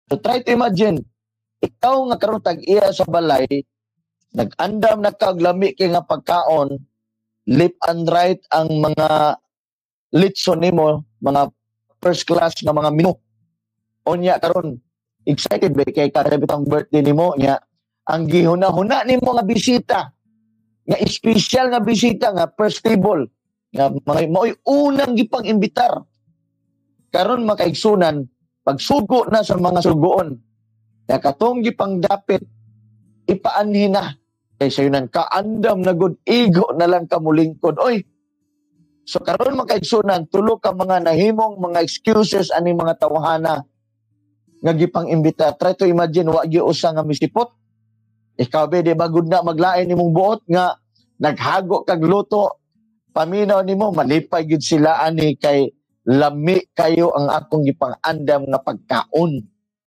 So try to imagine, ikaw nga karon tag-iya sa balay, nag-andam na ka og lami kay nga pagkaon, left and right ang mga litson nimo, mga first class nga mga menu. Unya karon excited ba kay ka bitang birthday nimo nya, ang gihuna-huna nimo nga bisita, nga espesyal nga bisita, nga first table nga mga maoy unang gipang imbitar. Karon, mga kaigsunan, pagsugo na sa mga sugoon na katong gipang dapit ipaanhin na kay sayunan kaandam na gud, igo na lang ka mulingkod oy. So karon, mga kaigsunan, tulo ka mga nahimong mga excuses ani mga tawhana nga gipang imbita. Try to imagine, wa gyud usa nga misipot. Ikaw be, di ba gud na maglain nimong buot nga naghago kag luto, paminaw nimo, malipay gyud sila ani kay lami kayo ang akong gipang-andam nga pagkaon.